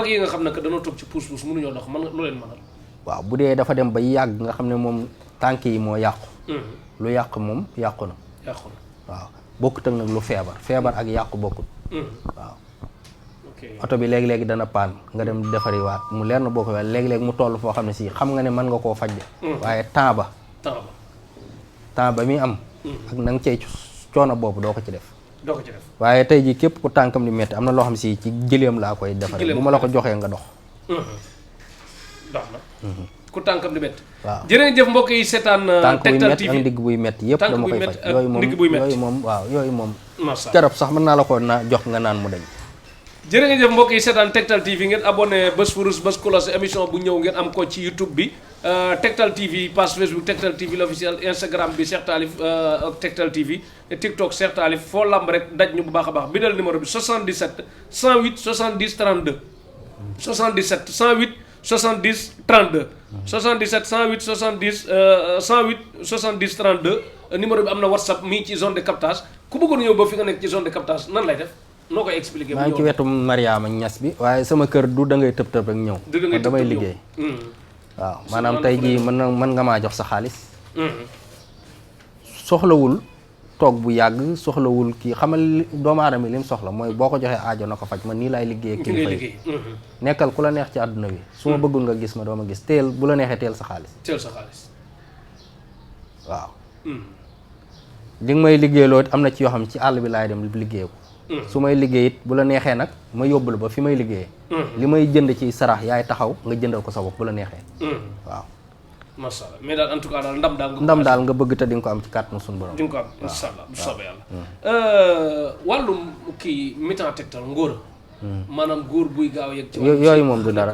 mag yi nga xam ne que dañoo toog ci puus-puus mënuñoo dox man lu leen mënal. waaw bu dee dafa dem ba yàgg nga xam ne moom tànk yi moo yàqu. lu yàq moom yàqu na. waaw bokkut ak nag lu feebar ak yàqu bokkut. waaw. oto bi léegi-léegi dana paan nga dem defariwaat mu leer na boo ko léegi-léegi mu toll foo xam ne si xam nga ne mën nga koo faj de. waaye temps ba muy am. ak na nga cay coono boobu doo ko ci def. waaye tey jii képp ku tànkam di métti am na loo xam si ci gëléem laa koy defaree bu ma la ko joxee nga dox. dox na. ku tànkam di métti. waaw jërëjëf mbokk yi seetaan. Tektal TV tànk buy métti ak ndigg buy métti yëpp dama koy faj. yooyu moom waaw yooyu moom. garab sax mën naa la ko jox nga naan mu dañ. jërëjëf mbokk yi seetaan Tektal TV ngeen abonné bés furus bés cloche émission bu ñëw ngeen am ko ci YouTube bi Tektal TV page Facebook Tektal TV l'officiel Instagram bi Cheikh Talif Tektal TV TikTok Cheikh Talif foo lamb rek daj ñu bu baax a baax bindal numéro bi 77 108 70 32 77 108 70 32 77 108 70 108 70 32 numéro bi am na WhatsApp mi ci zone de captage ku bëggoon ñëw ba fi nga nekk ci zone de captage nan lay def noo koy expliquer. maa ngi ci wetu Mariama Ñas bi waaye sama kër du da ngay tëb tëb rek ñëw. damay liggéey. waaw maanaam tey jii mën nga maa jox sa xaalis. soxlawul toog bu yàgg soxlawul kii xamal doomu aadama yi li mu soxla mooy boo ko joxee aajo na ko faj man nii laay liggéey ak kilifa yi nekkal ku la neex ci àdduna bi su ma bëggul nga gis ma doo ma gis teel bu la neexee teel sa xaalis. waaw. li nga may liggéeyloo am na ci yoo xam ci àll bi laay dem liggéey ko. su may liggéey it bu la neexee nag ma yóbbu la ba fi may liggéeyee. li may jënd ci sarax yaay taxaw nga jëndal ko sa bopp bu la neexee. waaw. macha allah mais daal en tout cas daal ndam daal nga bëgg te di nga ko am ci kàttanu suñu borom. di nga ko am incha allah bu soobee yàlla. wàllum kii mitan tegtal ngóor. maanaam góor buy gaaw yegg. ci yooyu moom du dara.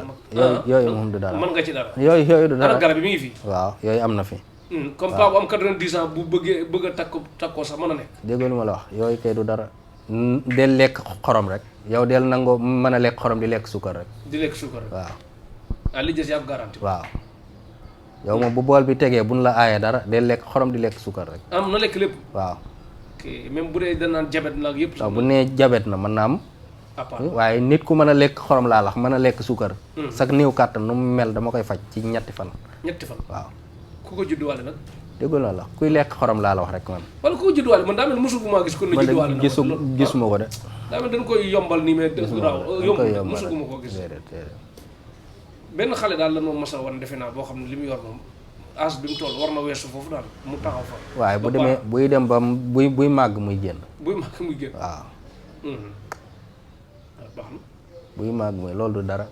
yooyu moom du dara. mën nga ci dara. yooyu du dara ana garab yi mi ngi fi. waaw yooyu am na fi. comme paa bu am 90 ans bu bëgg a takkoo sax mën a nekk. déggoo li ma la wax yooyu kay du dara. del lekk xorom rek yow del nangoo mën a lekk xorom di lekk suukar rek. waaw. li des yaa ko garanti. waaw yow moom bu bool bi tegee buñ la aayee dara del lekk xorom di lekk suukar rek. am na lekk lépp. waaw. ok même bu dee danaan jabet la ak yëpp. waaw bu nee jabet na mën na am. waaye nit ku mën a lekk xorom laa lax mën a lekk suukar. sax néew kàttan nu mu mel dama koy faj ci ñetti fan. waaw. ku ko judduwaale nag. déggul na la kuy lekk xorom laa la wax rek man. wala ku ko judduwaale man daa mel musuguma gis. kon judduwaale na gisuma ko de. daa mel dañ koy yombal nii mais. yombal musuguma koo gis. benn xale daal la moom masa wan defe naa boo xam ne li mu yor moom âge bi mu toll war na weesu foofu daal mu taxaw fa. waaye bu demee buy dem ba buy màgg muy génn. waaw. baax na. buy màgg muy loolu du dara.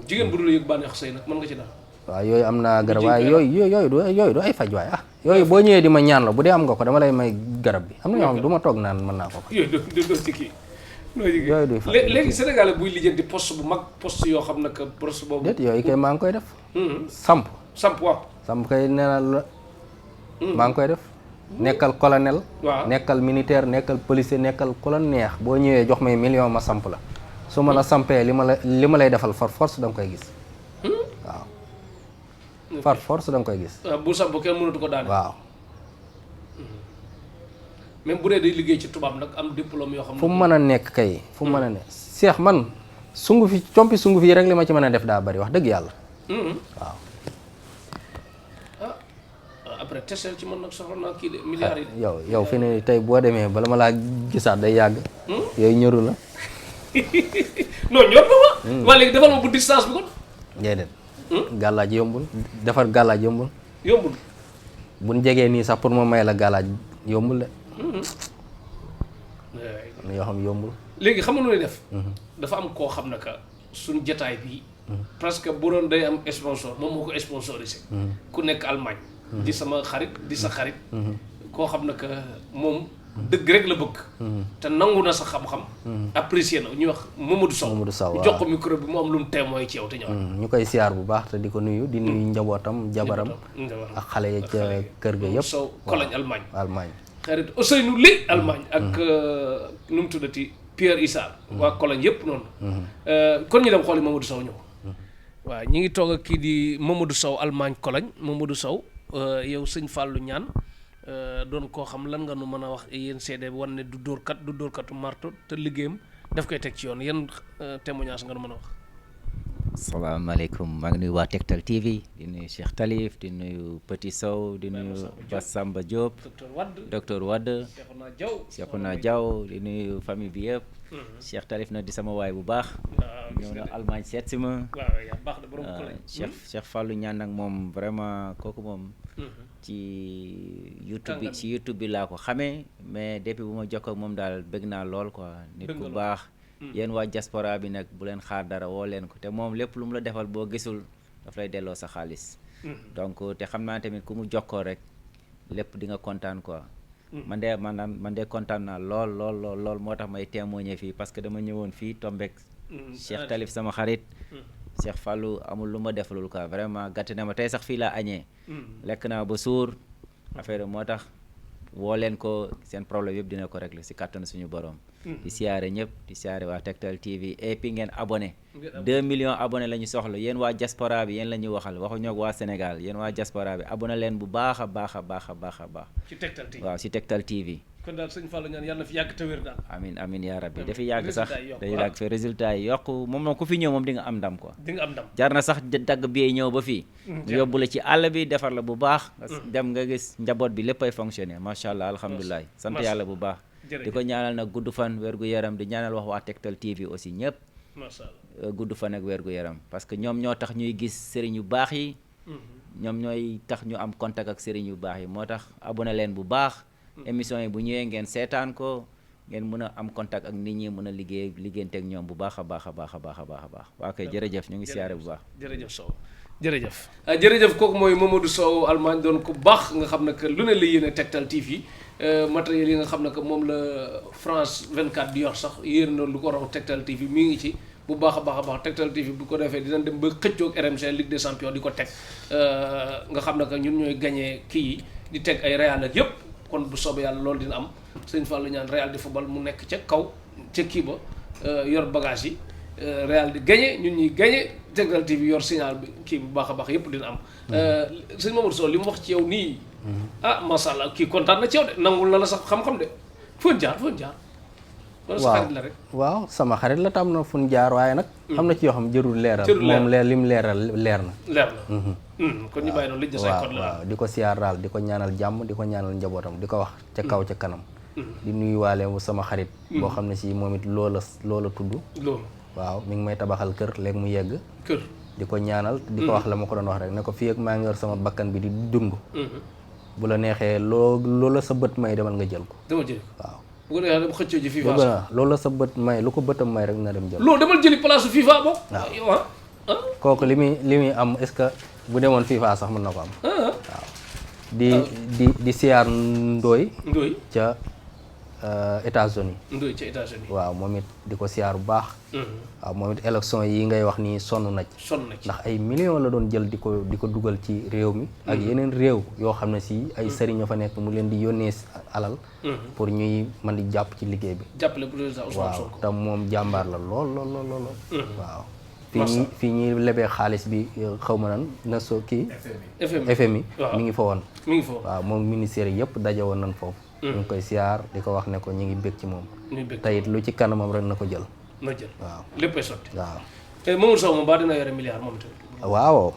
jigéen bu dul yëg bànneex sëy nag mën nga ci dara. waaw yooyu am naa garab waaye yooyu du ay faj waaye yooyu boo ñëwee di ma ñaan la bu dee am nga ko dama lay may garab bi am na ñoo xam ne du ma toog naan mën naa ko. yooyu doo ci kii. yooyu duy faj léegi Sénégal buy lijjanti poste bu mag poste yoo xam ne que poste boobu. déet yooyu kay maa ngi koy def. samp waaw. samp kay nee na la. maa ngi koy def. nekkal colonel. waaw nekkal militaire nekkal policier nekkal ku la neex boo ñëwee jox may million ma samp la su ma la sampee li ma lay defal for force da nga koy gis. waaw. par force da nga koy gis. bu samp kenn mënatu ko daane. waaw. même bu dee day liggéey ci tubaab nag am diplôme yoo xam ne. fu mu mën a nekk kay. fu mu mën a nekk seex man sungu fi compi sungu fi rek li ma ci mën a def daa bari wax dëgg yàlla. waaw. après tesel ci man nag soxla naa kii de milliards yi. yow fi ne tey boo demee bala ma laa gisaat day yàgg. yooyu ñëru la. non ñor na ma. waa léegi defal ma bu distance bi kon. déedéet. gàllaaj yombul defar gàllaaj yombul. buñ jegee nii sax pour ma may la gàllaaj yombul de. am na yoo xam yombul. léegi xam nga nu ñuy def. dafa am koo xam ne que suñ jotaay bii. presque bu doon day am sponsor moom moo ko sponsorisé. ku nekk Allemagne. di sama xarit di sa xarit. koo xam ne que moom dëgg rek la bëgg. te nangu na sa xam-xam. apprécié na ñuy wax Mamadou Sow. waaw jox ko micro bi mu am lu mu témoin ci yow te ñëwaat. ñu koy siyaar bu baax te di ko nuyu di nuyu njabootam jabaram. ak xale ya ca kër ga yëpp. Sow Cologne Allemagne. xarit Ousseynou Ly Allemagne. ak nu mu tuddati Pierre Issa. waa Cologne yëpp noonu. kon ñu dem xooli Mamadou Sow ñëw. waaw ñi ngi toog ak kii di Mamadou Sow Allemagne Cologne Mamadou Sow yow sëñ Fallou Niane doon koo xam lan nga nu mën a wax yéen seede wan ne du dóorkatu marto te liggéeyam daf koy teg ci yoon yan témoignage nga nu mën a wax. salaamaaleykum maa ngi nuyu waa Tektal TV di nuyu Cheikh Talif di nuyu Petit Sow di nuyu Bassamba Diop docteur Wade Cheikhouna Diaw di nuyu famille bi yëpp Cheikh Talif na di sama waay bu baax ñëw na Allemagne seet si ma Cheikh Fallou ñaan nag moom vraiment kooku moom ci YouTube bi laa ko xamee mais depuis bu ma jokkoo ak moom daal bëgg naa lool quoi nit ku baax yéen waa diaspora bi nag bu leen xaar dara woo leen ko te moom lépp lu mu la defal boo gisul daf lay delloo sa xaalis donc te xam naa tamit ku mu jokkoo rek lépp di nga kontaan quoi man de kontaan naa lool moo tax may témoigner fii parce que dama ñëwoon fii tombek Cheikh Talif sama xarit Cheikh Fallou amul lu ma defalul quoi vraiment gàtt na ma tey sax fii laa añee lekk naa ba suur affaire moo tax woo leen ko seen problème yëpp dina ko régler si kàttanu suñu borom di siyaare ñëpp di siyaare waa Tektal TV et puis ngeen abonné 2 millions abonné la ñu soxla yéen waa diaspora bi yéen la ñuy waxal waxuñoo ak waa Sénégal yéen waa diaspora bi abonné leen bu baax a baax ci Tektal TV waaw ci Tektal TV kon daal sëñ Fallou ñaan yàlla na fi yàgg te wér daal amin yaa rabbi dafi yàgg sax day yàgg fi résultat yi yokk moom ku fi ñëw moom di nga am ndam quoi jar na sax dagg bi ñëw ba fii ñu yóbbu la ci àll bi defar la bu baax dem nga gis njaboot bi lépp ay fonctionner macha allah alhamdulilah sant yàlla bu baax di ko ñaanal nag gudd fan wér gu yaram di ñaanal wax waa Tektal TV aussi ñëpp gudd fan ak wér gu yaram parce que ñoom ñoo tax ñuy gis sëriñ yu baax yi ñoom ñooy tax ñu am contact ak sëriñ yu baax yi moo tax abonné leen bu baax émission yi bu ñëwee ngeen seetaan ko ngeen mën a am contact ak nit ñi mën a liggéeyanteeg ñoom bu baax a baax waa kay jërëjëf ñu ngi siyaare bu baax jërëjëf Sow jërëjëf kooku mooy Mamadou Sow Allemagne doon ku baax nga xam ne que lu ne la yéene Tektal TV matériel yi nga xam ne que moom la France 24 di yor sax yéen na lu ko raw Tektal TV mi ngi ci bu baax a baax Tektal TV bu ko defee dinañ dem ba xëccoog RMC Ligue des Champions di ko teg nga xam ne que ñun ñooy gagné kii yi di teg ay Real ak yëpp kon bu soobee yàlla loolu dina am sëñ Fallou ñaan Real di football mu nekk ca kaw ca kii ba yor bagage yi Real di gagné ñun ñuy gagné Tektal TV yor signal bi kii bu baax a baax yëpp dina am sëñ Mamadou Sow li mu wax ci yow nii masha Allah kii kontaan na ci yow de nangul na la sax xam-xam de foon jaar wala sa xarit la rek waaw sama xarit la tam na fu ñu jaar waaye nag am na ci yoo xam jërul leeral moom lim leeral leer na kon ñu bàyyi noonu li say code la waaw di ko siyaar daal di ko ñaanal jàmm di ko ñaanal njabootam di ko wax ca kaw ca kanam di nuyuwaale sama xarit boo xam ne si moom it loola tudd waaw mi ngi may tabaxal kër léegi mu yegg kër di ko ñaanal di ko wax la ma ko doon wax rek ne ko fii ak maa ngi yor sama bakkan bi di dund bu la neexee loola sa bët may demal nga jël ko waaw bu ko defee dem xëccoo ji FIFA loolu la sa bët may lu ko bëtam may rek na dem jël loolu demal jëli place FIFA boobu waaw kooku li muy am est-ce que bu demoon FIFA sax mën na ko am waaw di siyaar ndooy ca États-Unis waaw moom it di ko siyaar bu baax waaw moom it élection yi ngay wax nii sonn na ci ndax ay millions la doon jël di ko dugal ci réew mi ak yeneen réew yoo xam ne si ay sëriñ ñoo fa nekk mu leen di yónnee alal pour ñuy mën di jàpp ci liggéey bi jàppale président Ousmane Sonko waaw te moom jàmbaar la lool waaw fii ñuy lebee xaalis bi xaw ma nan na soo kii FMI mi ngi fa woon waaw moom ministère yëpp daje woon nañ foofu ñu ngi koy siyaar di ko wax ne ko ñu ngi bég ci moom teyit lu ci kanamam rek na ko jël waaw léppay sotti waaw Mamadou Sow moom baa dina yore milliard moom tamit waaw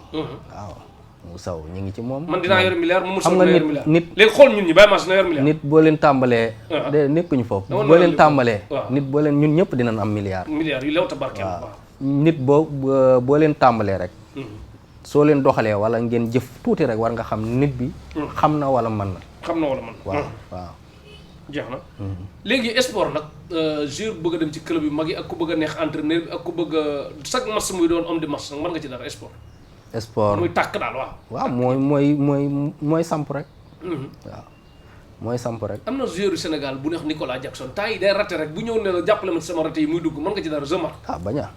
mu saw ñu ngi ci moom man dinaa yore milliard Mamadou Sow xam nga nit léegi xool ñun ñi bàyyi mas na yor milliard nit boo leen tàmbalee de nekkuñu foofu boo leen tàmbalee nit boo leen ñun ñëpp dinañ am milliard yu lew ta barkeel nit boo leen tàmbalee rek soo leen doxalee wala ngeen jëf tuuti rek war nga xam nit bi xam na wala mën na waaw jeex na léegi sport nag joueur bëgg a dem ci club yu mag yi ak ku bëgg a neex entraîneur bi ak ku bëgg a chaque match muy doon homme de match nag mën nga ci dara sport muy tàkk daal waaw mooy samp rek waaw mooy samp rek am na joueur yu Sénégal bu neex Nicolas Jackson temps yi day raté rek bu ñëw ne la jàppale ma ci sama raté yi muy dugg mën nga ci dara Zemar baña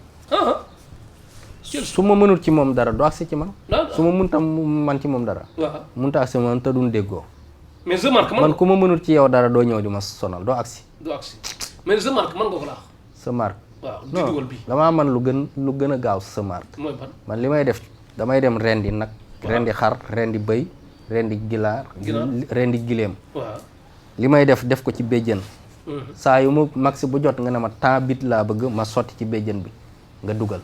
su ma mënul ci moom dara du agsi ci man su ma mënta man ci moom dara mënta agsi man te duñ déggoo mais Zemar man ku ma mënul ci yow dara doo ñëw di ma sonal doo agsi mais Zemar man nga ko laax Zemar waaw di dugal bi damaa man lu gën a gaaw Zemar mooy ban man li may def damay dem rendi nag rendi xar rendi bëy rendi gilaar rendi gileem li may def ko ci béjjën saa yu mu maxi bu jot nga ne ma temps bit laa bëgg ma sotti ci béjjën bi nga dugal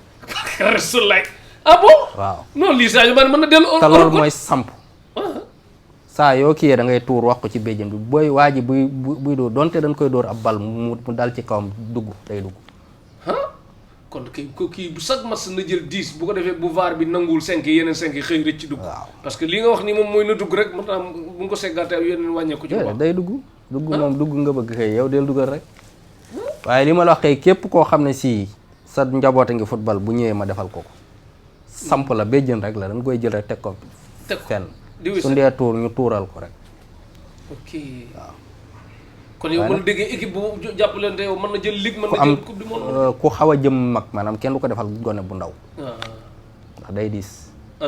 Rasulullah ah bon waaw non lii Sadio Mané mën na dellu te loolu mooy samp saa yoo kiyee da ngay tuur wax ko ci béjjën bi booy waa ji buy dóor donte dañ koy dóor ab bal mu dal ci kawam dugg day dugg kon kii bu chaque match na jël 10 bu ko defee bu VAR bi nanguwul 5 yeneen 5 yi xëy rëcc ci dugg parce que li nga wax ni moom mooy na dugg rek moo tax bu nga ko seggaatee yeneen wàññeeku ci day dugg moom dugg nga bëgg xëy yow del duggal rek waaye li ma la wax kay képp koo xam ne si sa njaboot a ngi football bu ñëwee ma defal ko samp la béjjën rek la dañ koy jël rek teg ko fenn su ndee tuur ñu tuural ko rek ok waaw kon yow mën déggee équipe bu jàppalante yow mën na jël ligue mën na jël coupe du monde ku xaw a jëm mag maanaam kenn du ko defal gone bu ndaw ndax day diis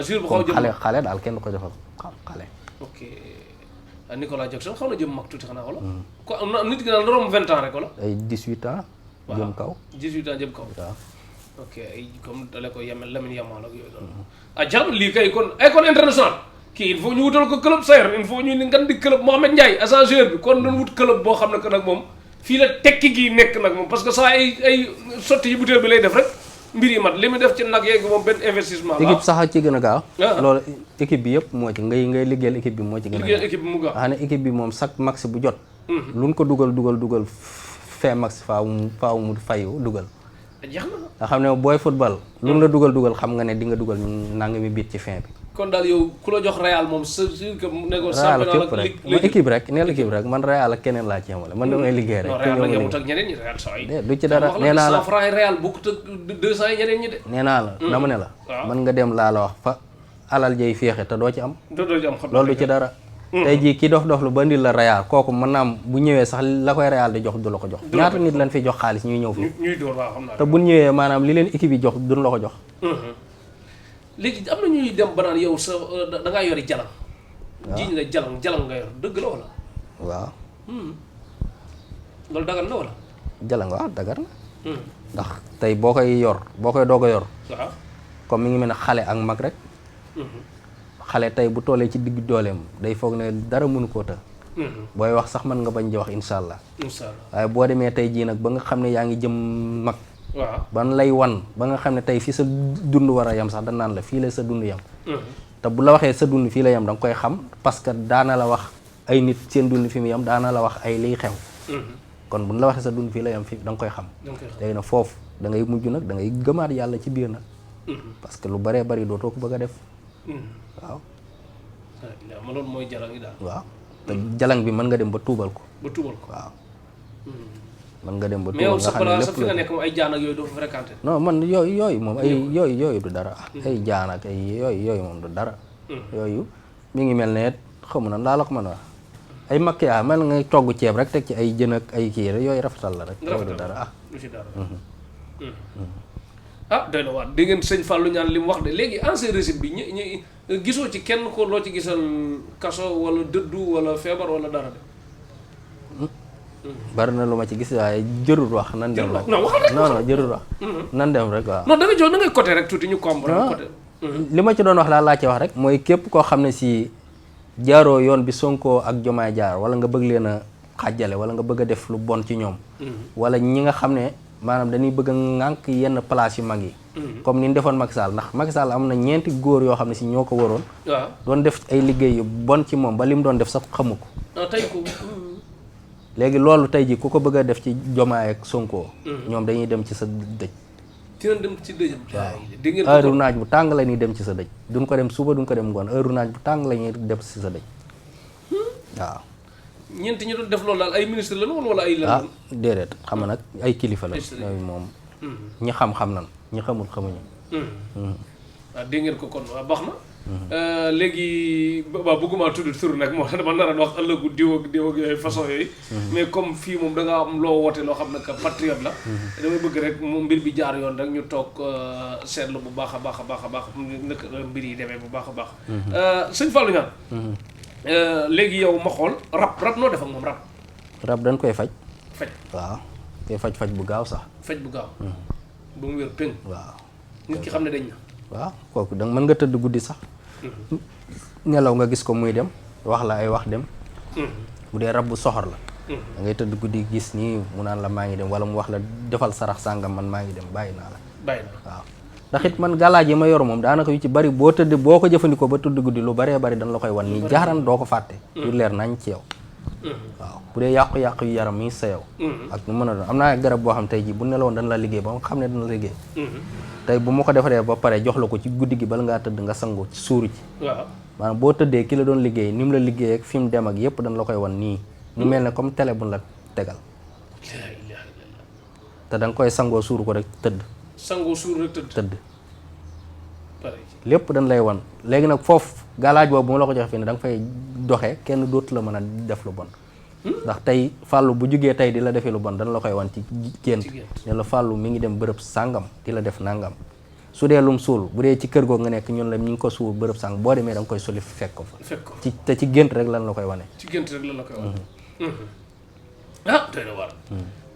jour bu xaw a jëm xale daal kenn du ko defal xale ok Nicolas Jackson xaw na jëm mag tuuti xanaa wala ko am na nit ki daal romb 20 ans rek wala ay 18 ans jëm kaw 18 ans jëm kaw waaw ok ay comme dale ko yemel Lamine Yamal ak yooyu noonu jar lii kay kon ay kon international kii il faut ñu wutal ko club Sayer il faut ñu ni ngan di club Mohamed Ndiaye agent bi kon dañ wut club boo xam ne que nag moom fii la tekki gii nekk nag moom parce que saa ay sotti yi butéel bi lay def rek mbir yi mat li mu def ci nag yeegi moom benn investissement la équipe sax ci gën a gaaw loolu équipe bi yëpp moo ci ngay liggéeyal équipe bi moo ci gën a liggéeyal équipe bi mu gaaw xam ne équipe bi moom chaque max bu jot luñ ko dugal fin max faaw mu fayu dugal jeex na nga xam ne booy football luñ la dugal xam nga ne di nga dugal nangami biit ci fin bi kon daal yow ku la jox Real moom c'est sûr que ne ko Real képp rek ma équipe rek neel équipe rek man Real ak keneen laa ci yemale man damay liggéey rek Real nag yemut ak ñeneen ñi Real saa yi du ci dara nee naa la 100 francs Real bokkut ak 200 yi ñeneen ñi de nee naa la dama ne la man nga dem laa la wax fa alal jay féexe te doo ci am loolu du ci dara tey jii ki dof lu ba ndil la Real kooku mën naa am bu ñëwee sax la koy Real di jox du la ko jox ñaata nit lañ fi jox xaalis ñuy ñëw fii ñuy door waaw xam naa te bu ñëwee maanaam li leen équipe yi jox duñ la ko jox léegi am na ñuy dem ba naan yow sa da ngaa yori jalang jiñ la jalang nga yor dëgg la wala waaw loolu dagan na wala jalang waaw dagar na ndax tey boo koy doog a yor waaw comme mi ngi mel ne xale ak mag rek xale tey bu tollee ci digg dooleem day foog ne dara mënu koo të booy wax sax mën nga bañ di wax insha allah waaye boo demee tey jii nag ba nga xam ne yaa ngi jëm mag waaw ban lay wan ba nga xam ne tey fii sa dund war a yem sax da naan la fii la sa dund yem te bu la waxee sa dund fii la yem da nga koy xam parce que daana la wax ay nit seen dund fi mu yem daana la wax ay liy xew kon bu la waxee sa dund fii la yem fii da nga koy xam léegi nag foofu da ngay mujj nag da ngay gëmaat yàlla ci biir nag parce que lu baree bari dootoo ko bëgg a def waaw ma loolu mooy jalang yi daal waaw te jalang bi mën nga dem ba tuubal ko waaw mën nga dem ba tuubal nga xam ne lépp fi nga nekk moom ay jaan ak yooyu doo fa fréquenté non man yooyu moom ay yooyu du dara ay jaan ak ay yooyu moom du dara yooyu mi ngi mel ne xamu na laa la ko mën a wax ay maquillage mel ngay togg ceeb rek teg ci ay jën ak ay kii rek yooyu rafetal la rek yooyu du dara du ci dara doy na waat dégg ngeen sëñ Fallou ñaan li mu wax de léegi ancien régime bi ñi gisoo ci kenn ko loo ci gisal kaso wala dëddu wala feebar wala dara de bari na lu ma ci gis waaye jërul wax nan dem rek non jërul wax nan dem rek waaw non da nga jox da ngay côté rek tuuti ñu comprendre côté li ma ci doon wax laa ci wax rek mooy képp koo xam ne si jaaroo yoon bi Sonko ak Jomaay jaar wala nga bëgg leen a xàjjale wala nga bëgg a def lu bon ci ñoom wala ñi nga xam ne maanaam dañuy bëgg a ŋànk yenn place yu mag yi comme ni ñu defoon Macky Sall ndax Macky Sall am na ñeenti góor yoo xam ne si ñoo ko waroon doon def ay liggéey yu bon ci moom ba li mu doon def sax xamu ko léegi loolu tey ji ku ko bëgg a def ci Jomaay ak Sonko ñoom dañuy dem ci sa dëj dina dem ci dëjëm waaw heure naaj bu tàng la ñuy dem ci sa dëj duñ ko dem suba duñ ko dem ngoon heure naaj bu tàng la ñuy dem ci sa dëj waaw ñeenti ñu doon def loolu daal ay ministre la wala ay lan déedéet xam nga nag ay kilifa la yooyu moom ñi xam-xam nan ñi xamul xamuñu waaw dégg ngeen ko kon waaw baax na léegi waaw bëgguma tudd tur nag moo dama nar a wax ëllëgu diw ak yooyu façon yooyu mais comme fii moom da nga am loo woote loo xam ne que patriote la damay bëgg rek moom mbir bi jaar yoon rek ñu toog seetlu bu baax a baax a baax a baax naka mbir yi demee bu baax a baax sëñ Fallou Niane léegi yow ma xool rab noo def ak moom rab dañ koy faj waaw koy faj bu gaaw sax faj bu gaaw ba mu wér péng waaw nit ki xam ne dañ na waaw kooku da mën nga tëdd guddi sax nelaw nga gis ko muy dem wax la ay wax dem bu dee rab bu soxor la da ngay tëdd guddi gis nii mu naan la maa ngi dem wala mu wax la defal sarax sàngam man maa ngi dem bàyyi naa la waaw ndax it man galaaj yi ma yor moom daanaka yu ci bari boo tëdd boo ko jëfandikoo ba tudd guddi lu baree bari dañ la koy wan nii jaaran doo ko fàtte yu leer nañ ci yow waaw bu dee yàqu-yàqu yu yaram mi sa yow ak nu mën a doon am naa garab boo xam tey ji bu nelawoon dañ la liggéey ba nga xam ne dana la liggéey tey bu ma ko defaree ba pare jox la ko ci guddi gi bala ngaa tëdd nga sangu ci suuru ci maanaam boo tëddee ki la doon liggéey ni mu la liggéey ak fi mu dem ak yëpp dañ la koy wan nii mu mel ne comme télé bu la tegal te da nga koy sangoo suuru ko rek tëdd sangoo suuru rek tëdd lépp dañ lay wan léegi nag foofu galaaj boobu bu ma la ko joxe fii ne da nga fay doxee kenn dootu la mën a def lu bon ndax tey fàllu bu jugee tey di la defee lu bon dañ la koy wan ci gént ne la fàllu mi ngi dem bërëb sàngam di la def nangam su dee lum suul bu dee ci kër googu nga nekk ñun la ñu ngi ko suul bërëb sàngam boo demee da nga koy soli fekk ko fa ci te ci gént rek lan la koy wane ci gént rek lan la koy wane ah doy na waar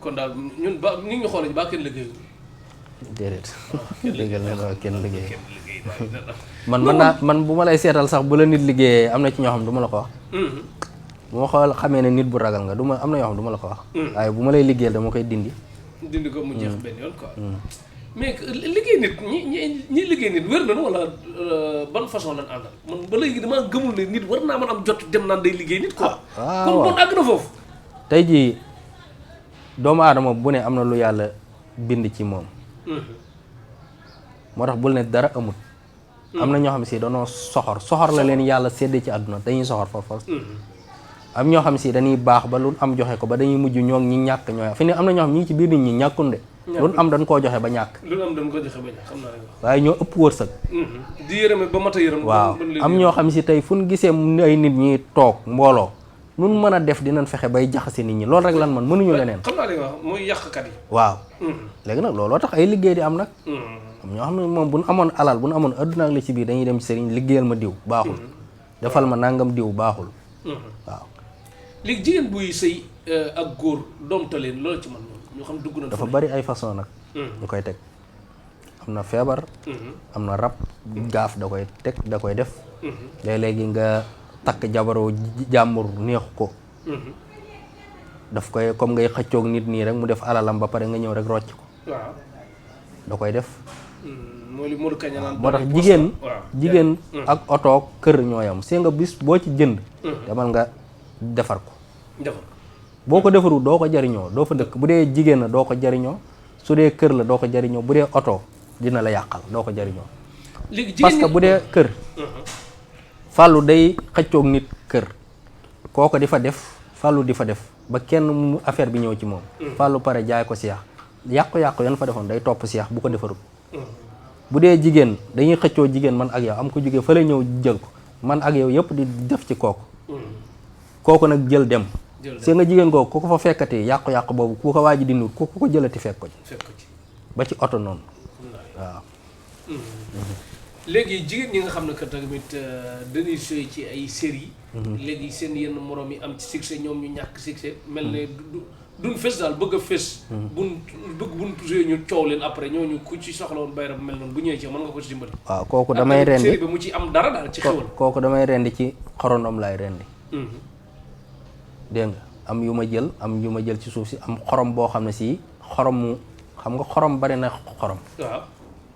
kon daal ñun ba ni ñu xoolee ba kenn liggéeyu déedéet déggal na la kenn liggéey man bu ma lay seetal sax bu la nit liggéeyee am na ci ñoo xam du ma la ko wax bu ma xool xamee ne nit bu ragal nga am na ñoo xam du ma la ko wax waaye bu ma lay liggéeyal dama koy dindi ko mu jeex benn yoon quoi mais liggéey nit ñi liggéey nit wér nañu wala ban façon lañ àndal man ba léegi damaa gëmul ne nit war naa mën am jot dem naan day liggéey nit quoi kon bon àgg na foofu tey jii doomu aadama bu ne am na lu yàlla bind ci moom moo tax bul ne dara amut am na ñoo xam si dañoo soxor la leen yàlla séddee ci àdduna dañuy soxor force am ñoo xam si dañuy baax ba lu am joxe ko ba dañuy mujj ñoo ñi ñàkk ñooy fi ne am na ñoo xam ñi ngi ci biir nit ñi ñàkkun de lu am dañ koo joxe ba ñàkk lu am dañ ko joxe ba ñàkk xam naa waaye ñoo ëpp wërsëg di yërëme ba mat a yërëm waaw am ñoo xam si tey fu ñu gisee ay nit ñi toog mbooloo nun mën a def dinañ fexe bay jaxase nit ñi loolu rek lan man mënuñu leneen xam naa li nga wax mooy yàqkat yi waaw léegi nag looloo tax ay liggéey di am nag am ñoo xam ne moom bu ñu amoon alal bu ñu amoon adduna ak la ci biir dañuy dem ci sëriñ liggéeyal ma diw baaxul defal ma nangam diw baaxul waaw léegi jigéen buy sëy ak góor doomta leen loolu ci man ñu xam dugg na dafa bari ay façon nag ñu koy teg am na feebar am na rab gaaf da koy teg da koy def léeg-léegi nga takk jabaroo jàmbur neexu ko daf koy comme ngay xëccoog nit nii rek mu def alalam ba pare nga ñëw rek rocc ko waaw da koy def moo tax jigéen ak oto kër ñooyam see nga bis boo ci jënd demal nga defar ko boo ko defarul doo ko jariñoo doo fa dëkk bu dee jigéen la doo ko jariñoo su dee kër la doo ko jariñoo bu dee oto dina la yàqal doo ko jariñoo parce que bu dee kër fàllu day xëccoog nit kër kooko di fa def fàllu di fa def ba kenn mu affaire bi ñëw ci moom fàllu pare jaay ko seex yàqu-yàqu yan fa defoon day topp seex bu ko defarul bu dee jigéen dañuy xëccoo jigéen man ak yow am ko jógee fa la ñëw jël ko man ak yow yëpp di def ci kooku nag jël dem see nga jigéen kooku ku ko fa fekkati yàqu-yàqu boobu ku ko waa ji dindu ku ko jëlati fekk ko ci ba ci oto noonu waaw léegi jigéen ñi nga xam ne que tamit dañuy sëy ci ay série léegi seen yenn moroom yi am ci succès ñoom ñu ñàkk succès mel ne duñ fës daal bëgg a fës buñ joué ñu coow leen après ñooñu ku ci soxla woon bayra bu mel noonu bu ñëwee ci mën nga ko ci dimbali waaw kooku damay rendi série bi mu ci am dara daal ci xewal kooku damay rendi ci xorondom laay rendi dégg nga am yu ma jël ci suuf si am xorom boo xam ne si xorom xam nga xorom bari na xorom waaw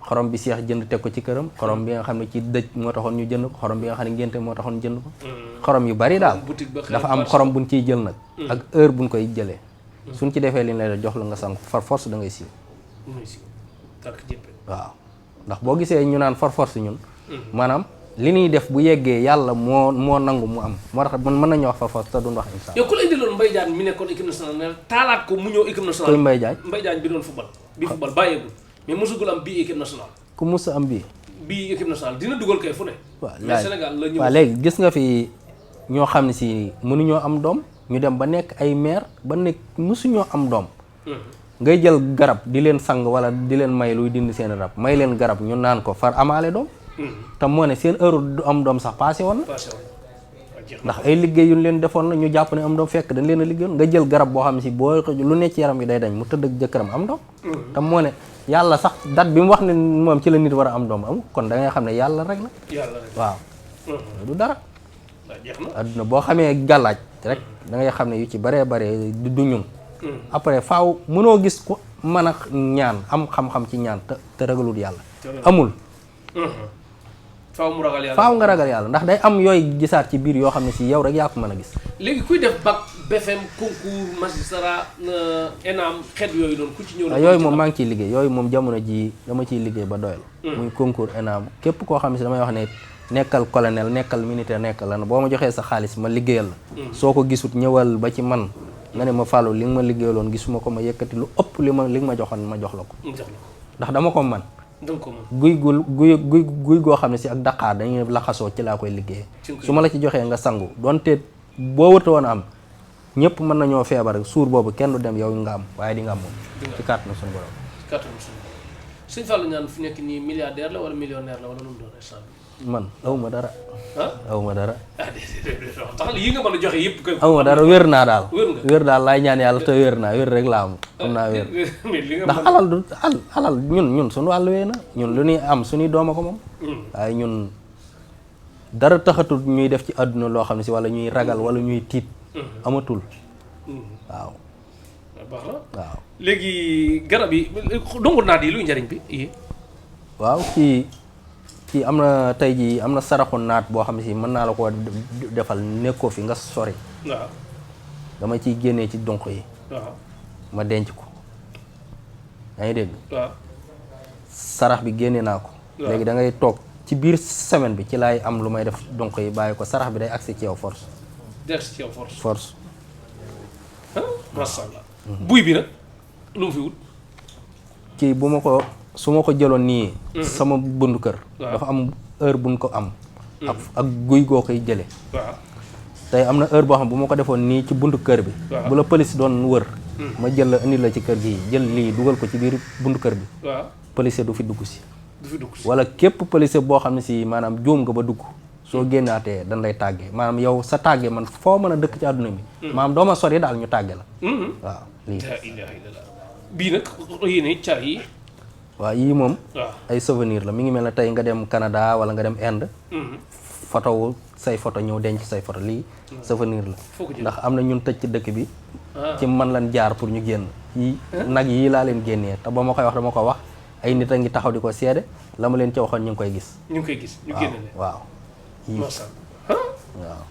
xorom bi seex jënd teg ko ci këram xorom bi nga xam ne ci dëj moo taxoon ñu jënd ko xorom bi nga xam ne ngénte moo taxoon ñu jënd ko xorom yu bari daal dafa am xorom buñ ciy jël nag ak heure buñ koy jëlee suñ ci defee li ñu lay jox la nga sang far force da ngay siiw waaw ndax boo gisee ñu naan far force ñun maanaam li ñuy def bu yeggee yàlla moo nangu mu am moo tax mën nañu wax far force te duñ wax insha yow ku la indiloon Mbaye Diagne mi nekkoon équipe nationale taalaat ko mu ñëw équipe nationale koy Mbaye Diagne bi doon football bàyyeegul mais mosugul am bii équipe nationale ku mos am bii équipe nationale dina dugal kay fu ne mais Sénégal la ñëw waaw léegi gis nga fi ñoo xam ne si mënuñoo am doom ñu dem ba nekk ay maire ba nekk mësuñoo am doom ngay jël garab di leen sang wala di leen may luy dindi seen rab may leen garab ñu naan ko far amaale doom te moo ne seen heure du am doom sax passé woon na ndax ay liggéey yu leen defoon la ñu jàpp ne am doom fekk dañ leen a liggéeyoon nga jël garab boo xam ne si boo lu ne ci yaram yi day dañ mu tëdd ak jëkkëram am doom te moo ne yàlla sax date bi mu wax ne moom ci la nit war a am doom am kon da ngay xam ne yàlla rek la waaw du dara adduna boo xamee gàllaaj rek da ngay xam ne yu ci baree bare du ñun après faaw mënoo gis ko mën a ñaan am xam-xam ci ñaan te ragalul yàlla amul. faaw mu ragal yàlla faaw nga ragal yàlla ndax day am yooyu gisaat ci biir yoo xam ne si yow rek yaa ko mën a gis. léegi kuy def bac BFM concours magistrat ENAM xeet yooyu noonu ku ci ñëw. yooyu moom maa ngi ciy liggéey yooyu moom jamono ji dama ciy liggéey ba doyal. muy concours ENAM képp koo xam ne si damay wax ne nekkal colonel nekkal militaire nekkal lan boo ma joxee sa xaalis ma liggéeyal la. soo ko gisut ñëwal ba ci man nga ne ma Fallou li nga ma liggéeyaloon gisuma ko ma yëkkati lu ëpp li nga ma joxoon ma jox la ko. ndax dama ko man guy goo xam ne si ak daqaar dañuy laxasoo ci laa koy liggéey su ma la ci joxee nga sangu donte boo wërta woon am ñëpp mën nañoo feebar suur boobu kenn du dem yow nga am waaye di nga am moom ci kàttanu suñu borom. Sëñ Fallou Niane fi nekk nii milliardaire la wala millionnaire la wala nu mu doon instant bi. man awma dara. awma dara. tax yi nga mën a joxe yëpp kay. awma dara wér naa daal. wér daal laay ñaan yàlla te wér naa wér rek laa am. am naa wér ndax alal du alal ñun suñu wàllu wee na ñun lu ñuy am suñuy dooma ko moom. waaye ñun dara taxatul ñuy def ci àdduna loo xam ne si wala ñuy ragal wala ñuy tiit. amatul. waaw. baax na waaw. léegi garab yi dongu naat yi luy njariñ bi. waaw kii am na tey jii am na saraxu naat boo xam ne si mën naa la koo defal nekkoo fi nga sori. waaw. dama ciy génnee ci donk yi. waaw. ma denc ko. yaa ngi dégg. waaw. sarax bi génne naa ko. léegi da ngay toog ci biir semaine bi ci laay am lu may def donk yi bàyyi ko sarax bi day agsi ci yow force. day agsi ci yow force. force. macha allah. buy bi nag lu mu fi wut. kii bu ma ko su ma ko jëloon nii. sama bundu kër. dafa am heure buñ ko am. ak guy goo koy jëlee. waaw. tey am na heure boo xam bu ma ko defoon nii ci buntu kër bi. bu la police doon wër. ma jël la indi la ci kër gi jël lii dugal ko ci biir buntu kër bi. waaw. police du fi dugg si. du fi dugg si wala képp police boo xam ne si maanaam juum nga ba dugg. soo génnaatee dañ lay tàggee maanaam yow sa tàggee man foo mën a dëkk ci àdduna bi. maanaam doo ma sori daal ñu tàggee la. waaw lii. bii nag yéen car yi. waaw yii moom. waaw ay souvenir la mi ngi mel ne tey nga dem Canada wala nga dem Inde. photo wu say photo ñëw denc say photo lii. souvenir la. ndax am na ñun tëj ci dëkk bi. ci man lan jaar pour ñu génn. yii nag yii laa leen génnee te ba ma koy wax dama ko wax ay nit a ngi taxaw di ko seede la ma leen ca waxoon ñu ngi koy gis. ñu ngi koy gis ñu génne leen waaw. waaw.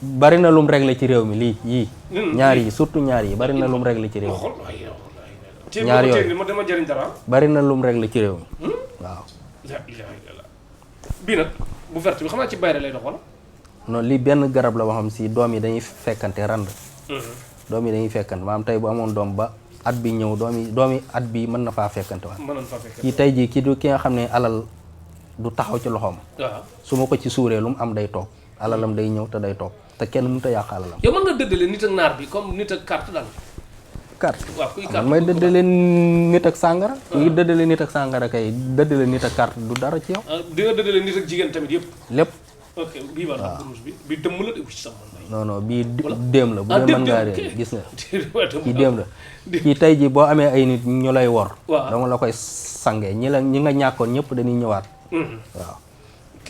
bari na lum réglé ci réew mi lii yii. ñaar yi surtout ñaar yi bari na lum réglé ci réew mi. ñaar yooyu dama jëriñ dara. bari na lum réglé ci réew mi. waaw. bii nag bu verte bi xam naa ci bayre lay dox wala. non lii benn garab la boo xam si doom yi dañuy fekkante rand. doom yi dañuy fekkante maanaam tey bu amoon doom ba at bi ñëw doom yi at bi mën na faa fekkante waat. mën na faa fekkante kii tey jii ki nga xam ne alal du taxaw ci loxoom. waaw su ma ko ci suuree lu mu am day toog alalam day ñëw te day toog te kenn mënut a yàq alalam. yow mën nga dëddale nit ak naar bi comme nit ak carte daal. carte waaw kuy carte man may dëddale nit ak sàngara. kuy dëddale nit ak sàngara kay dëddale nit ak carte du dara ci yow. di nga dëddale nit ak jigéen tamit yëpp. lépp. ok bii war na rouge bi bii dëmm la de ci sama non non bii déem la bu dee mën ngaa réer gis nga kii déem la kii tey ji boo amee ay nit ñu lay wor. waaw dama la koy sangee ñi nga ñàkkoon ñëpp dañuy ñëwaat. waaw. ok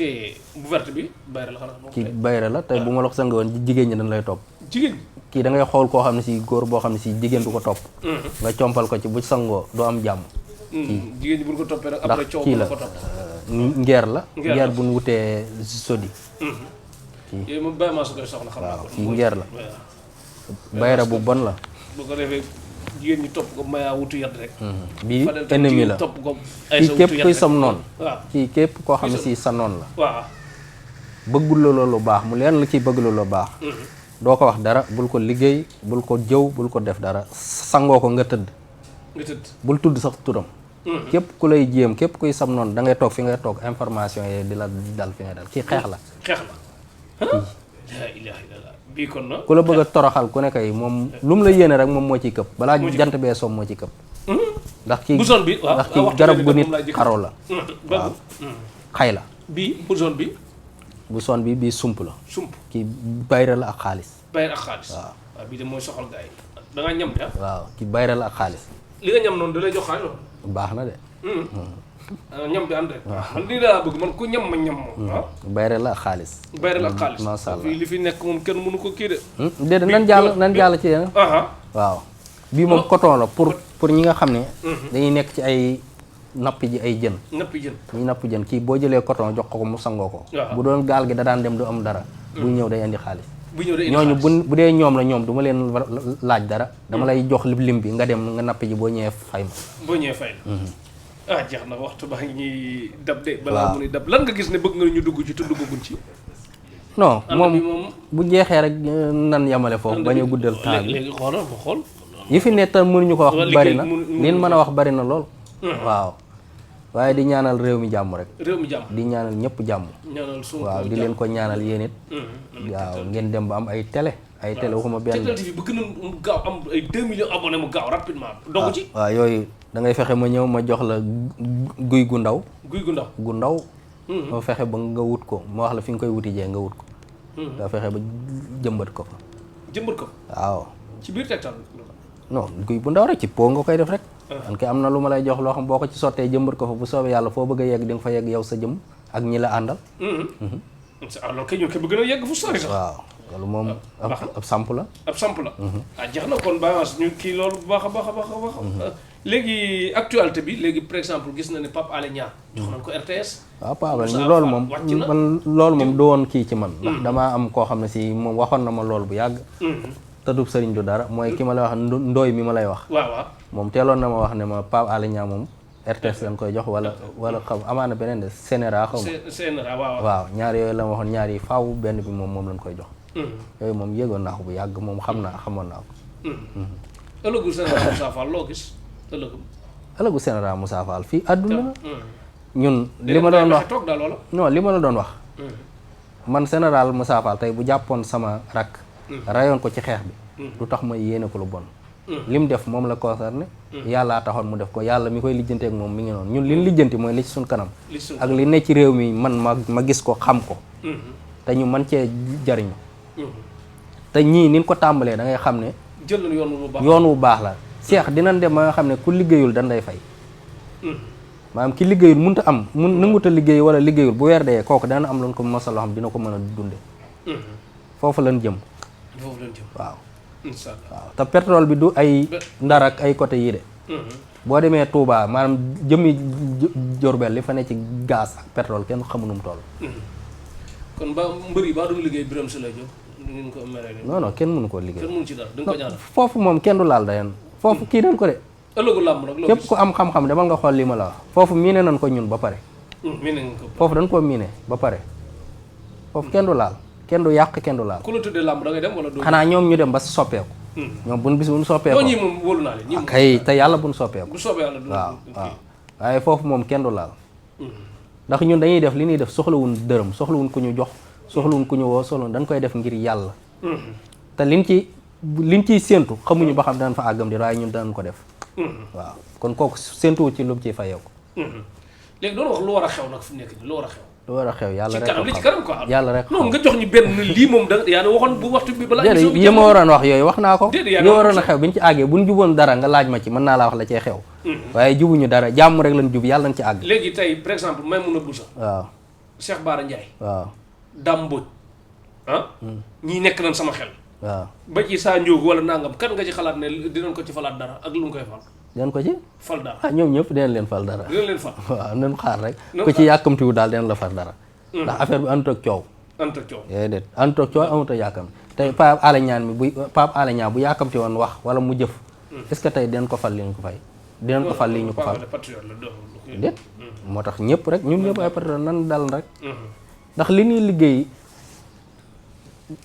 bu verte bi bayre la xanaa. kii bayre la tey bu ma la ko sangee woon jigéen ñi dañ lay topp. jigéen kii da ngay xool koo xam ne si góor boo xam ne si jigéen du ko topp. nga compal ko ci bu sangoo doo am jàmm. jigéen ñi bu ko toppee rek après coow kii la ko topp. ngeer la. ngeer bu nu wutee sodi. kii yooyu moom bàyyi maa su koy soxla xam naa ko. kii ngeer la. bayra bu bon la. bu ko defee jigéen ñi topp ko mayaa wutu yat rek. bii ennemi la topp ko ay kii képp kuy sam noon. waaw kii képp koo xam ne si sa noon la. waaw. bëggul la lu baax mu leen la ciy bëgg lu baax. doo ko wax dara bul ko liggéey bul ko jëw bul ko def dara sangoo ko nga tëdd. nga tëdd bul tudd sax turam. képp ku lay jéem képp kuy sam noonu da ngay toog fi ngay toog information yi di la dal fi ngay dal kii xeex la. xeex la. la ilaha illallah bii kon na. ku la bëgg a toroxal ku ne kay moom lu mu la yéene rek moom moo ciy këpp balaa jant bee soom moo ciy këpp. ndax kii bu zone bi waaw ndax kii garab gu nit xaroo la. waaw xay la. bii bu zone bi. bu son bi bii sump la. sump kii bayra la ak xaalis. bayra ak xaalis. waaw bii de mooy soxal gars yi da ngaa ñam de ah. waaw kii bayra la ak xaalis. li nga ñam noonu da lay jox xaalis baax na de. ñam bi ànd rek. man lii laa bëgg man ku ñam ma ñam moom. waaw bayra la ak xaalis. bayra la ak xaalis. macha allah fii li fi nekk moom kenn mënu ko kii de. déedéet nan jàll ci yeneen. aha waaw bii moom coton la pour ñi nga xam ne. dañuy nekk ci ay nappi ji ay jën. nappi jën ñuy napp jën kii boo jëlee coton jox ko mu sangoo ko. bu doon gaal gi da daan dem du am dara. bu ñëw day indi xaalis. ñooñu bu dee ñoom la ñoom du ma leen laaj dara. dama lay jox lim bi nga dem nga nappi ji boo ñëwee fay ma. boo ñëwee fay la. jeex na waxtu baa ngi ñuy dab de. balaa mu ni dab lan nga gis ne bëgg nga ñu dugg ci te duggaguñ ci. non moom bu jeexee rek nan yamale foofu bañ a guddal temps bi. léegi xoolal ma xool. yi fi nekk mënuñu ko wax bari na liñ mën a wax bari na lool. waaw waaye di ñaanal réew mi jàmm rek. réew mi jàmm di ñaanal ñëpp jàmm. ñaanal suñu waaw di leen ko ñaanal yéen it. waaw ngeen dem ba am ay télé. ay télé waxuma benn. Tektal TV bëgg na mu gaaw am ay 2 millions abonnés mu gaaw rapidement. dogu ci waaw yooyu da ngay fexe ma ñëw ma jox la guy gu ndaw. guy gu ndaw gu ndaw. ma fexe ba nga wut ko ma wax la fi nga koy wuti jee nga wut ko. nga fexe ba jëmbat ko fa. jëmbat ko. waaw. ci biir Tektal. non guy bu ndaw rek ci po nga koy def rek. man kay am na lu ma lay jox loo xam boo ko ci sottee jëmbat ko fa bu soobee yàlla foo bëgg a yegg di nga fa yegg yow sa jëm ak ñi la àndal. alors que ñun kay bëgg na yegg fu sori sax. waaw loolu moom ab samp la. ab samp la. jeex na kon baax ñu kii loolu bu baax a baax a baax a baax. léegi actualité bi léegi par exemple gis na ne Pape Alé Niang jox nañ ko RTS. waaw Pape Alé loolu moom man loolu moom du woon kii ci man. ndax damaa am koo xam ne si moom waxoon na ma loolu bu yàgg. tëddub sëriñ du dara mooy ki ma lay wax ndooy mi ma lay wax. waaw waaw moom teeloon na ma wax ne ma Pape Alé Niang moom RTS lañ koy jox wala xam amaana beneen de CNRA xaw ma. CNRA waaw waaw ñaar yooyu la ma waxoon ñaar yi faaw benn bi moom lañ koy jox. yooyu moom yéegoon naa ko bu yàgg moom xamoon naa ko. ëllëgu CNRA Moussa Fall loo gis ëllëgu CNRA Moussa Fall fii àdduna ñun li ma doon wax non li ma la doon wax. man général Moussa Fall tey bu jàppoon sama rakk. rayoon ko ci xeex bi. du tax ma yéene ko lu bon. lim def moom la concerné. yàllaa taxoon mu def ko yàlla mi koy lijjante ak moom mi ngi noonu ñun li lijjanti mooy li ci suñ kanam. ak li ne ci réew mi man ma gis ko xam ko. te ñu man cee jariñu. te ñii ni ko tàmbalee da ngay xam ne. jël yoon wu baax la. Cheikh dinañ dem ba nga xam ne ku liggéeyul dañ lay fay. maanaam ki liggéeyul mënut a am nangut a liggéey wala liggéeyul bu weer dee kooku dana am lu ko mosal loo xam dina ko mën a dunde foofu lañ jëm. waaw. waaw te pétrole bi du ay ndar ak ay côté yii de. boo demee Touba maanaam jëmmi Diourbel li fa ne ci gaz ak pétrole kenn xamu nu mu toll. kon ba mbër yi ba doon liggéey Birame Souleye Diop ngeen ko meree. non kenn mënu koo liggéey. kenn mënu ci dara duñ ko ñaanal. foofu moom kenn du laal dayen foofu kii dañ ko de. ëllëgu làmb nag képp ku am xam-xam demal nga xool li ma la wax. foofu miine nañ ko ñun ba pare. miine nañ ko foofu dañ koo miine ba pare. foofu kenn du laal kenn du yàq kenn du laal. ku la tuddee làmb da ngay dem wala doo. xanaa ñoom ñu dem ba soppeeku. ñoom buñ bis buñ soppeeku. ñii moom wóolu naa leen. kay te yàlla buñ soppeeku. bu soobee yàlla du waaw waaw waaye foofu moom kenn du laal. ndax ñun dañuy def li ñuy def soxlawuñ dërëm soxlawuñ ku ñu jox soxlawuñ ku ñu woo soxlawuñ dañ koy def ngir yàlla. te liñ ciy séentu xamuñu ba xam danañ fa àggam di waaye ñun danañ ko def. waaw kon kooku séentuwul ci lu mu ciy fayeeku. léegi doon wax lu war a xew nag fu nekk nii lu war a xew. lu war a xew yàlla rek ci kanam li ci kanam quoi. yàlla rek non nga jox ñu benn lii moom da yaa ne waxoon bu waxtu bi balaa. déedéet yi ma waroon wax yooyu wax naa ko. yi waroon a xew biñ ci àggee buñ juboon dara nga laaj ma ci mën naa laa wax la cee xew. waaye jubuñu dara jàmm rek lañ jub yàlla nañ ci àgg. léegi tey par exemple Maimouna Bousso. waaw Cheikh Bara Ndiaye. waaw Dame Mbodj ñii nekk nañ sama xel. waaw ba ci saa njóogu wala nangam kan nga ci xalaat ne dinañ ko ci falaat dara ak lu mu koy fal. dinañ ko ci. fal dara ñoom ñëpp dinañ leen fal dara. dinañ leen fal. waaw nañ xaar rek. ku ci yàkkamtiwu daal dinañ la fal dara. ndax affaire bi àndut ak coow. àndut ak coow. déedéet àndut ak coow amut ak yàkkam tey Pape Alé Niang Pape Alé Niang bu yàkkamti woon wax wala mu jëf. est-ce que tey dinañ ko fal li ñu ko fay. dinañ ko fal li ñu ko fal. déet moo tax ñëpp rek ñun ñëpp ay patriote nan dal rek. ndax li ñuy liggéey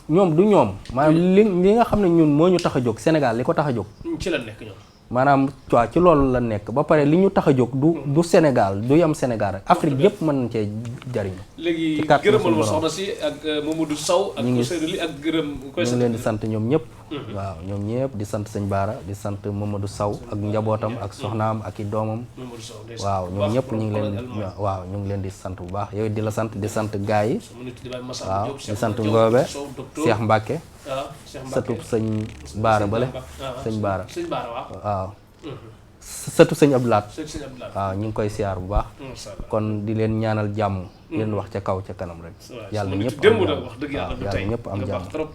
ñoom du ñoom maanaam li nga xam ne ñun moo ñu tax a jóg Sénégal li ko tax a jóg. ci la nekk ñoom. maanaam waaw ci loolu la nekk ba pare li ñu tax a jóg du Sénégal du yam Sénégal rek Afrique yëpp mën nañ cee jariñu. léegi gërëmal ma soxna si ak Mamadou Sow ak Ousseynou Ly ak gërëm. ñu ngi leen di sant ñoom ñëpp. waaw ñoom ñëpp di sant sëñ Baara di sant Mamadou Sow ak njabootam ak soxnaam ak i doomam. waaw ñoom ñëpp ñu ngi leen ñu ngi leen di sant bu baax yow di la sant di sant gaay yi. waaw di sant Ngoobe Cheikh Mbacke. sëtub sëñ Baara bale sëñ Baara waaw sëtu sëñ Abdou Lahat sëñ Abdou Lahat waaw ñu ngi koy siyaar bu baax kon di leen ñaanal jàmm di leen wax ca kaw ca kanam rek yàlla ñëpp démb nag wax dëgg yàlla du tey yàlla ñëpp am nga jàmm baax trop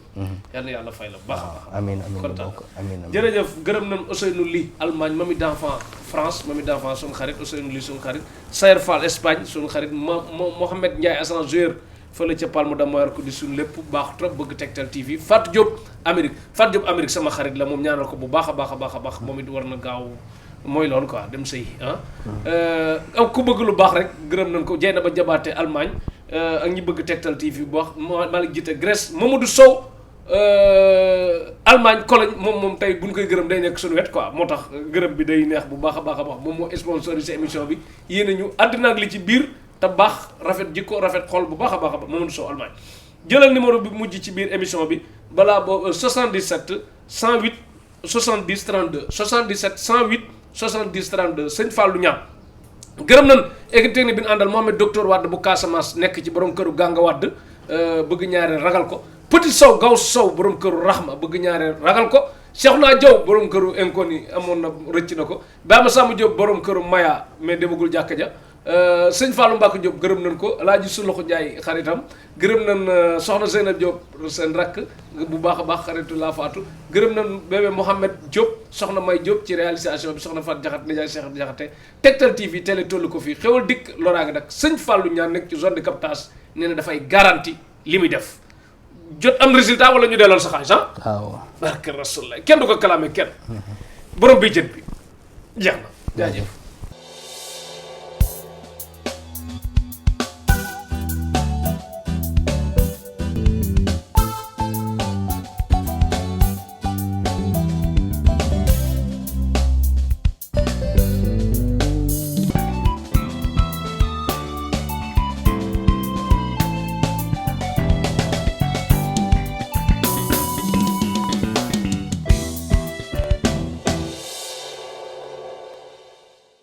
yal na yàlla fay la baax a baax amiin amiin kontaan bokk amiin amiin jërëjëf gërëm nañ Ousseynou Ly Allemagne Mami d'enfant France Mami d'enfant suñu xarit Ousseynou Ly suñu xarit Sayer Fall Espagne suñu xarit Mohamed Ndiaye ascenseur fële ca Palme de Mallorca di suñu lépp baax trop bëgg Tektal TV Fatou Diop Amérique sama xarit la moom ñaanal ko bu baax a baax a baax a baax moom it war na gaaw mooy loolu quoi dem sëy ku bëgg lu baax rek gërëm nañ ko Jeyna ba jabaate Allemagne ak ñi bëgg Tektal TV bu baax Malick jiite Grèce Mamadou Sow Allemagne Cologne moom tey buñ koy gërëm day nekk suñu wet quoi moo tax gërëm bi day neex bu baax a baax a baax moom moo sponsorisé émission bi yéen ñu àddina ak li ci biir te baax rafet jikko rafet xol bu baax a baax a baax Mamadou Sow Allemagne jëlal numéro bi mujj ci biir émission bi balaa boobu 77 108 70 32 77 108 70 32 sëñ Fallou Niang gërëm nañ équipe technique bi ñu àndal Mohamed docteur Wade bu Casamance nekk ci borom këru Ganga Wade bëgg ñaareel ragal ko Petit Sow Gaw Sow borom këru Rahma bëgg ñaareel ragal ko Cheikhouna Diaw borom këru Inconi amoon na rëcc na ko Bama Samb Diop borom këru Maya mais demagul jàkka ja sëñ Fallou Mbacke Diop gërëm nañ ko Alaaji Sulaxu Njaay xaritam gërëm nañ soxna Zeynab Diop seen rakk bu baax a baax xaritu laa faatu gërëm nañ bébé Mohamed Diop soxna May Diop ci réalisation bi soxna Fat Jaxate nijaay Cheikh Jaxate Tektal TV télé tollu ko fii xewal dikk loraange nag sëñ Fallou ñaan nekk ci zone de captage nee na dafay garanti li muy def jot am résultat wala ñu dellool sa xaalis waaw barke Rasulullah kenn du ko kalaame kenn borom bi jët bi jeex na jaajëf